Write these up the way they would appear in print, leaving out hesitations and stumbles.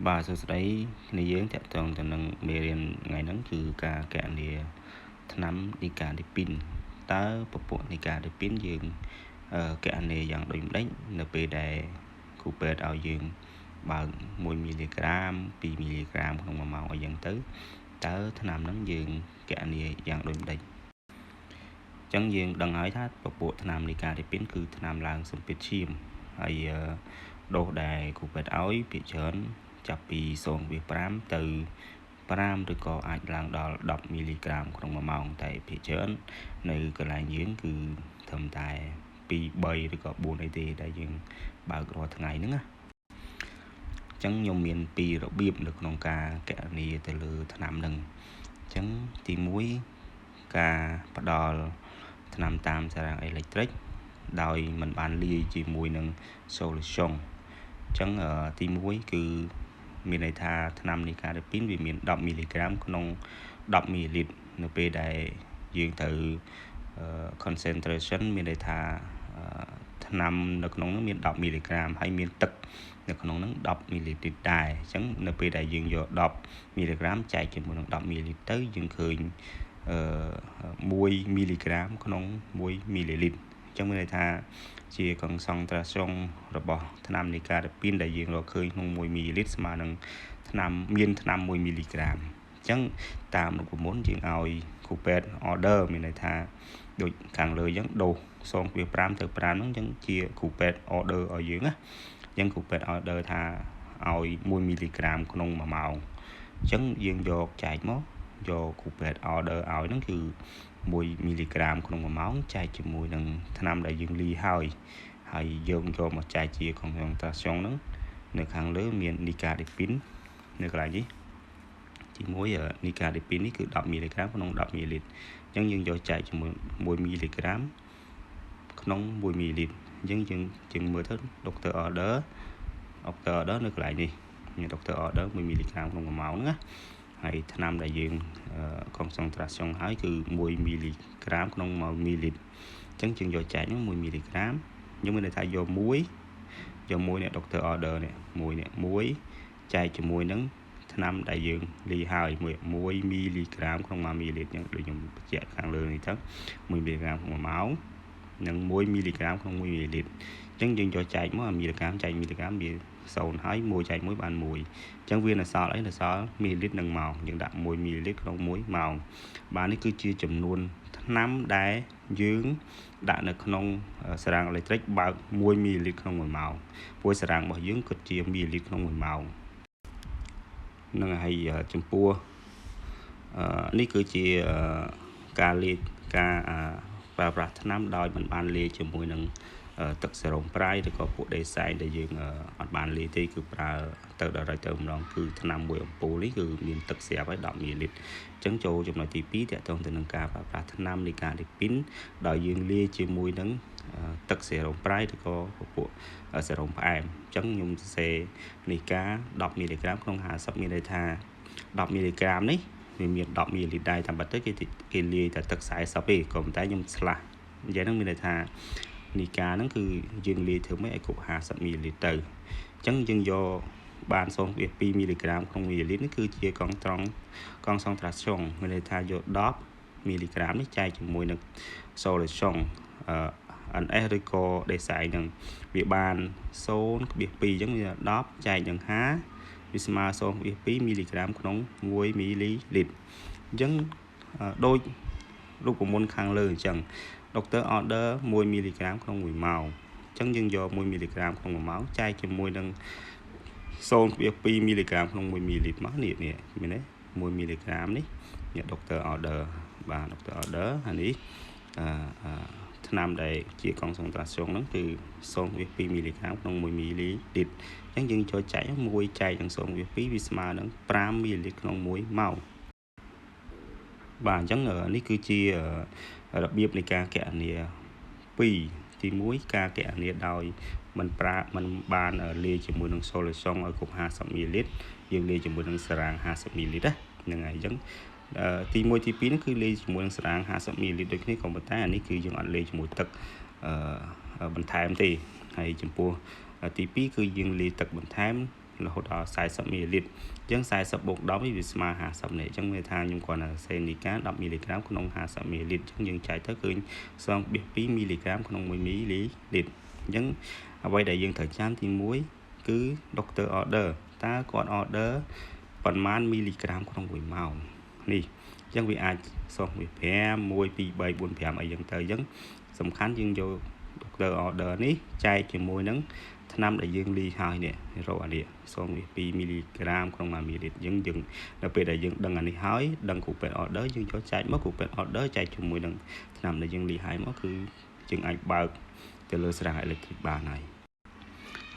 បាទសួស្តីគ្នាយើងតាក់ទងទៅនឹងមេរៀនថ្ងៃហ្នឹងគឺការគណនាថ្នាំនីកាឌីពីនតើពពួកនីកាឌីពីនយើងគណនាយ៉ាងដូចម្ដេចនៅពេលដែលគ្រូពេទ្យឲ្យយើងបើក1មីលីក្រាម2មីលីក្រាមក្នុង1ម៉ោងអីចឹងទៅតើថ្នាំហ្នឹងយើងគណនាយ៉ាងដូចម្ដេចអញ្ចឹងយើងដឹងហើយថាពពួកថ្នាំនីកាឌីពីនគឺថ្នាំឡើងសម្ពាធឈាមហើយដូសដែលគ្រូពេទ្យឲ្យភាគច្រើនចាប់ពី 0.5 ទៅ5ឬក៏អាចឡើងដល់10មីលីក្រាមក្នុង1ម៉ោងតែភាគច្រើននៅកន្លែងយើងគឺត្រឹមតែ2 3ឬក៏4អីទេដែលយើងបើករាល់ថ្ងៃហ្នឹងណាអញ្ចឹងខ្ញុំមានពីររបៀបនៅក្នុងការគណនាទៅលើថ្នាំហ្នឹងអញ្ចឹងទី1ការផ្ដល់ថ្នាំតាមសារ៉ាំងអេឡិចត្រិកដោយមិនបានលាយជាមួយនឹង solution អញ្ចឹងទី1គឺមានន័យថាថ្នាំនីកាឌីពីនវាមាន10មីលីក្រាមក្នុង10មីលីលីត្រនៅពេលដែលយើងត្រូវ concentration មានន័យថាថ្នាំនៅក្នុងនោះមាន10មីលីក្រាមហើយមានទឹកនៅក្នុងនោះ10មីលីលីត្រដែរអញ្ចឹងនៅពេលដែលយើងយក10មីលីក្រាមចែកជាមួយនឹង10មីលីលីត្រទៅយើងឃើញ1មីលីក្រាមក្នុង1មីលីលីត្រអញ្ចឹងមានន័យថាជា concentration របស់ថ្នាំនីកាឌីពីនដែលយើងរកឃើញក្នុង1មីលីលីត្រស្មើនឹងថ្នាំមានថ្នាំ1មីលីក្រាមអញ្ចឹងតាមរូបមន្តយើងឲ្យគ្រូពេទ្យ order មានន័យថាដូចខាងលើអញ្ចឹងដូស0.5ទៅ5ហ្នឹងអញ្ចឹងជាគ្រូពេទ្យ order ឲ្យយើងណាអញ្ចឹងគ្រូពេទ្យ order ថាឲ្យ1មីលីក្រាមក្នុង1ម៉ោងអញ្ចឹងយើងយកចែកមកយកគ្រូពេទ្យ order ឲ្យហ្នឹងគឺ1មីលីក្រាមក្នុង1ម៉ោងចែកជាមួយនឹងថ្នាំដែលយើងលីហើយហើយយើងយកមកចែកជា concentration ហ្នឹងនៅខាងលើមាននីកាឌីពីននៅកន្លែងនេះទី1នីកាឌីពីននេះគឺ10មីលីក្រាមក្នុង10មីលីលីត្រអញ្ចឹងយើងយកចែកជាមួយ1មីលីក្រាមក្នុង1មីលីលីត្រអញ្ចឹងយើងយើងមើលទៅ doctor order doctor order នៅកន្លែងនេះ doctor order 1មីលីក្រាមក្នុង1ម៉ោងហ្នឹងណាហើយថ្នាំដែលយើង concentration ហើយគឺ1មីលីក្រាមក្នុង1មីលីលីត្រអញ្ចឹងយើងយកចែកហ្នឹង1មីលីក្រាមយើងមានន័យថាយក1យក1នេះ doctor order នេះ1នេះ1ចែកជាមួយនឹងថ្នាំដែលយើងលីហើយ1មីលីក្រាមក្នុង1មីលីលីត្រអញ្ចឹងដូចខ្ញុំបញ្ជាក់ខាងលើនេះទៅ1មីលីក្រាមក្នុង1ម៉ោងនិង1មីលីក្រាមក្នុង1មីលីលីត្រអញ្ចឹងយើងយកចែកមកមីលីក្រាមចែកមីលីក្រាមវា0ហើយ1ចែក1បាន1អញ្ចឹងវានៅសល់អីនៅសល់មីលីលីត្រនិងម៉ោងយើងដាក់1មីលីលីត្រក្នុង1ម៉ោងបាទនេះគឺជាចំនួនថ្នាំដែលយើងដាក់នៅក្នុងសារ៉ាំងអេឡិចត្រិកបើក1មីលីលីត្រក្នុង1ម៉ោងព្រោះសារ៉ាំងរបស់យើងគិតជាមីលីលីត្រក្នុង1ម៉ោងនឹងហើយចំពោះនេះគឺជាការលាយការប្រើប្រាស់ថ្នាំដោយមិនបានលាយជាមួយនឹងទឹកសេរ៉ូមប្រៃឬក៏ពួកដេសែងដែលយើងអត់បានលាយទេគឺប្រើទៅដល់ទៅម្ដងគឺថ្នាំមួយអំពូលនេះគឺមានទឹកស្រាប់ហើយ10មីលីលីត្រអញ្ចឹងចូលចំណុចទី2តកតងទៅនឹងការប្រើប្រាស់ថ្នាំនៃការឌីពីនដោយយើងលាយជាមួយនឹងទឹកសេរ៉ូមប្រៃឬក៏ពួកសេរ៉ូមផ្អែមអញ្ចឹងខ្ញុំសរសេរនេះការ10មីលីក្រាមក្នុង50មានន័យថា10មីលីក្រាមនេះវាមាន10មីលីលីត្រដែរតាមពិតទៅគេគេលាយតែទឹក40ទេក៏ប៉ុន្តែខ្ញុំស្លាស់និយាយហ្នឹងមានន័យថានីកាហ្នឹងគឺយើងលាយធ្វើម៉េចឲ្យគ្រប់50មីលីលីត្រទៅអញ្ចឹងយើងយកបាន0.2មីលីក្រាមក្នុងមីលីលីត្រនេះគឺជាកង់ត្រង់ concentration មានន័យថាយក10មីលីក្រាមនេះចែកជាមួយនឹង solution NS ឬក៏ដេសែងហ្នឹងវាបាន0.2អញ្ចឹងវា10ចែកនឹង5វាស្មើ0.2មីលីក្រាមក្នុង1មីលីលីត្រអញ្ចឹងដូចរូបមន្តខាងលើអញ្ចឹង doctor order 1មីលីក្រាមក្នុង1ម៉ោងអញ្ចឹងយើងយក1មីលីក្រាមក្នុង1ម៉ោងចែកជាមួយនឹង0.2មីលីក្រាមក្នុង1មីលីលីត្រមកនេះនេះមែនទេ1មីលីក្រាមនេះនេះ doctor order បាទ doctor order អានេះអឺថ្នាំដែលជា concentration ហ្នឹងគឺ0.2មីលីក្រាមក្នុង1មីលីលីត្រអញ្ចឹងយើងចូលចែក1ចែកនឹង0.2វាស្មើនឹង5មីលីលីត្រក្នុង1ម៉ោងបាទអញ្ចឹងនេះគឺជារបៀបនៃការគណនា2ទី1ការគណនាដោយមិនប្រើមិនបានលាយជាមួយនឹង solution ឲ្យគ្រប់50មីលីលីត្រយើងលាយជាមួយនឹងសារ៉ាង50មីលីលីត្រណាហ្នឹងហើយអញ្ចឹងទី1ទី2ហ្នឹងគឺលាយជាមួយនឹងសារ៉ាង50មីលីលីត្រដូចគ្នាក៏ប៉ុន្តែអានេះគឺយើងអត់លាយជាមួយទឹកបន្ថែមទេហើយចំពោះទី2គឺយើងលាយទឹកបន្ថែម រហូតដល់40មីលីលីត្រអញ្ចឹង40បូក10នេះវាស្មើ50នេះអញ្ចឹងមានថាខ្ញុំគ្រាន់តែសេនីកា10មីលីក្រាមក្នុង50មីលីលីត្រអញ្ចឹងយើងចែកទៅឃើញ2.2មីលីក្រាមក្នុង1មីលីលីត្រអញ្ចឹងអ្វីដែលយើងត្រូវចាំទី1គឺ doctor order តើគាត់ order ប៉ុន្មានមីលីក្រាមក្នុង1ម៉ោងនេះអញ្ចឹងវាអាច0.5 1 2 3 4 5អីចឹងទៅអញ្ចឹងសំខាន់យើងយក doctor order នេះចែកជាមួយនឹងថ្នាំដែលយើងលីហើយនេះរកអានេះ0.2មីលីក្រាមក្នុង1មីលីលីត្រអញ្ចឹងយើងនៅពេលដែលយើងដឹងអានេះហើយដឹងគ្រូពេទ្យ order យើងយកចែកមកគ្រូពេទ្យ order ចែកជាមួយនឹងថ្នាំដែលយើងលីហើយមកគឺយើងអាចបើកទៅលើស្រះអេឡិចត្រិកបានហើយ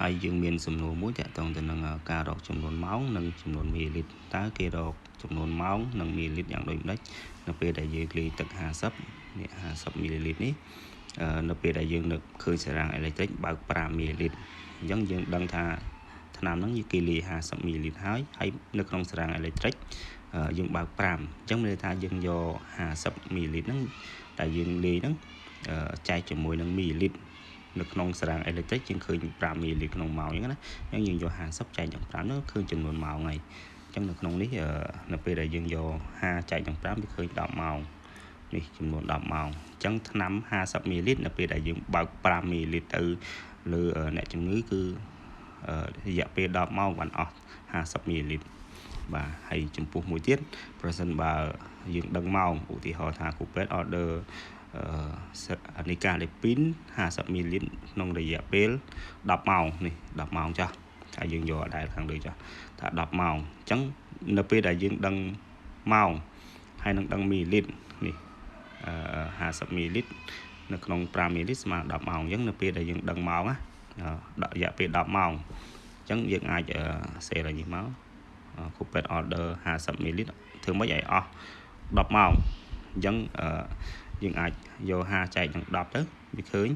ហើយយើងមានសំណួរមួយតាក់ទងទៅនឹងការរកចំនួនម៉ោងនិងចំនួនមីលីលីត្រតើគេរកចំនួនម៉ោងនិងមីលីលីត្រយ៉ាងដូចម្ដេចនៅពេលដែលយើងលាយទឹក50នេះ50មីលីលីត្រនេះនៅពេលដែលយើងនឹកឃើញសារ៉ាំងអេឡិចត្រិកបើក5មីលីលីត្រអញ្ចឹងយើងដឹងថាថ្នាំហ្នឹងគេលាយ50មីលីលីត្រហើយហើយនៅក្នុងសារ៉ាំងអេឡិចត្រិកយើងបើក5អញ្ចឹងមានន័យថាយើងយក50មីលីលីត្រហ្នឹងដែលយើងលាយហ្នឹងចែកជាមួយនឹងមីលីលីត្រនៅក្នុងសារ៉ាំងអេឡិចត្រិកយើងឃើញ5មីលីលីត្រក្នុងម៉ោងអញ្ចឹងណាអញ្ចឹងយើងយក50ចែកនឹង5ហ្នឹងឃើញចំនួនម៉ោងហើយអញ្ចឹងនៅក្នុងនេះនៅពេលដែលយើងយក5ចែកនឹង5វាឃើញ10ម៉ោងនេះចំនួន10ម៉ោងអញ្ចឹងថ្នាំ50មីលីលីត្រនៅពេលដែលយើងបើក5មីលីលីត្រទៅលើអ្នកជំងឺគឺរយៈពេល10ម៉ោងបានអស់50មីលីលីត្របាទហើយចំពោះមួយទៀតប្រសិនបើយើងដឹងម៉ោងឧទាហរណ៍ថាគ្រូពេទ្យ order នីកាលេពីន50មីលីលីត្រក្នុងរយៈពេល10ម៉ោងនេះ10ម៉ោងចាស់ថាយើងយកអដែលខាងលើចាស់ថា10ម៉ោងអញ្ចឹងនៅពេលដែលយើងដឹងម៉ោងហើយនឹងដឹងមីលីលីត្រនេះ50មីលីលីត្រនៅក្នុង5មីលីលីត្រស្មើ10ម៉ោងអញ្ចឹងនៅពេលដែលយើងដឹងម៉ោងណារយៈពេល10ម៉ោងអញ្ចឹងយើងអាចសេឡើងនេះមកគ្រូពេទ្យ order 50មីលីលីត្រធ្វើម៉េចឲ្យអស់10ម៉ោងអញ្ចឹងយើងអាចយក5ចែកនឹង10ទៅវាឃើញ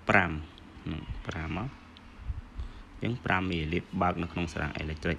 5 5មកអញ្ចឹង5មីលីលីត្របើកនៅក្នុងសារ៉ាំងអេឡិចត្រិក